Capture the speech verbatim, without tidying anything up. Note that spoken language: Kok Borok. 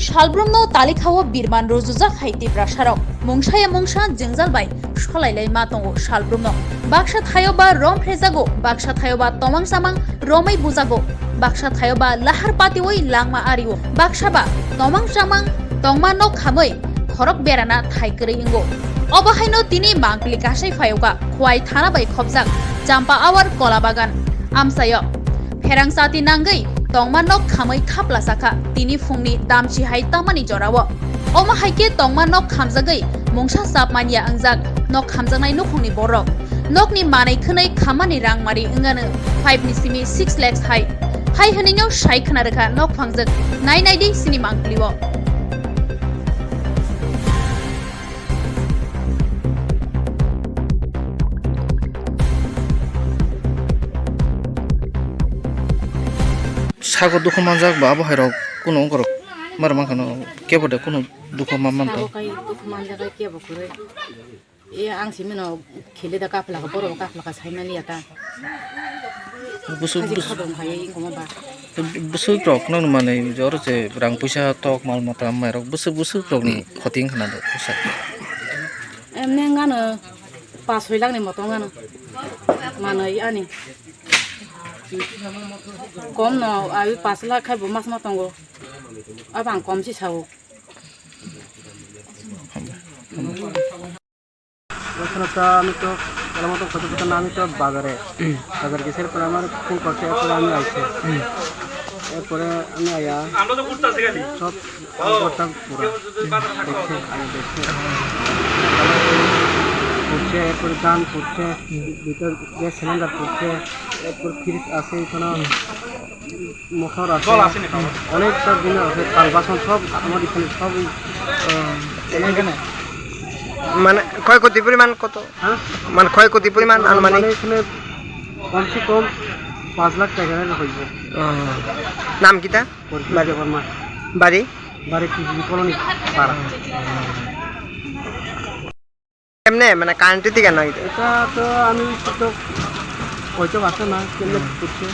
Salbrumno talikhao birman rujujak hai Tiprasarok. Mungsaya mungsa jwngjal bai solailai ma tongo salbrumno. Baksa thaio ba rom phrejago, baksa thaio ba tomang samang romwi bujago, baksa thaio ba lahar patiwi langma ario, baksa ba tomang samang tongma nok khamwi khorok berana thai kwrwi wngo. Obo haino tini mangpili kasai phaioka Khowai thana bai khopjak Champa Awar Kola Bagan amchaio. Pherang chati nangwi tongma nok khamwi thapla sakha tini phungni damchi hai tamani jorao. Omo hai khe tongma nok khamjagwi mungsa chap manya wngjak nok khamjaknai nukhungni borok. Nokni manwi khwnwi khammani rangmari wngano five ni simi six lakhs hai. Hai hwnwino sai khna rwkha nok phangjak nai nai di sini mangpilio. Sako dukhu manjak ba abo hai rok kunu ongkhorok mar mankha no kebo de kunu dukhu ma manto. Sabo kai dukhu manjak kai kebo kwrwi. E ang simi no khili da kapla ka borok kapla ka sai mali ya ta. Busuk Haji busuk khadong hai komo ba. Busuk rok no manwi jor je rang puisa tok mal mata mai rok busuk busuk rok ni khoting khna do pusa. Em ne ngano pas soi lakh ni moto ngano. Manwi ani. Kom no abi pas lakh khai bo mas ma tongo. Abang kom si sao. ওখানে তো আমি তো ভালো মতো খোঁজা খোঁজা না, আমি তো বাজারে, বাজারে গেছি। এরপরে আমার ফোন করছে, এরপরে আমি আইছি। এরপরে আমি আয়া সব ঘরটা পুরা দেখছি, আমি দেখছি। পড়ছে, এরপরে গান পড়ছে, ভিতরে গ্যাস সিলিন্ডার পড়ছে, এরপর ফ্রিজ আছে এখানে। মোটর আছে, অনেকটা জিনিস আছে, থাল বাসন সব আমার এখানে সবই। ও, এখানে? মানে ক্ষয়ক্ষতি পরিমাণ কত? হ্যাঁ? মানে ক্ষয়ক্ষতি পরিমাণ আনুমানিক? মানে এখানে কমসে কম পাঁচ লাখ টাকা হইব। ও, নাম কিতা? পরিচিত বাড়ি? দেববর্মা। বাড়ি? বাড়ি টিভি কলোনি পাড়া। এমনি মানে কারেন্টের দিকে নয় তো? এটা তো আমি তো হয়তো পারতো না, কেমনে করছে।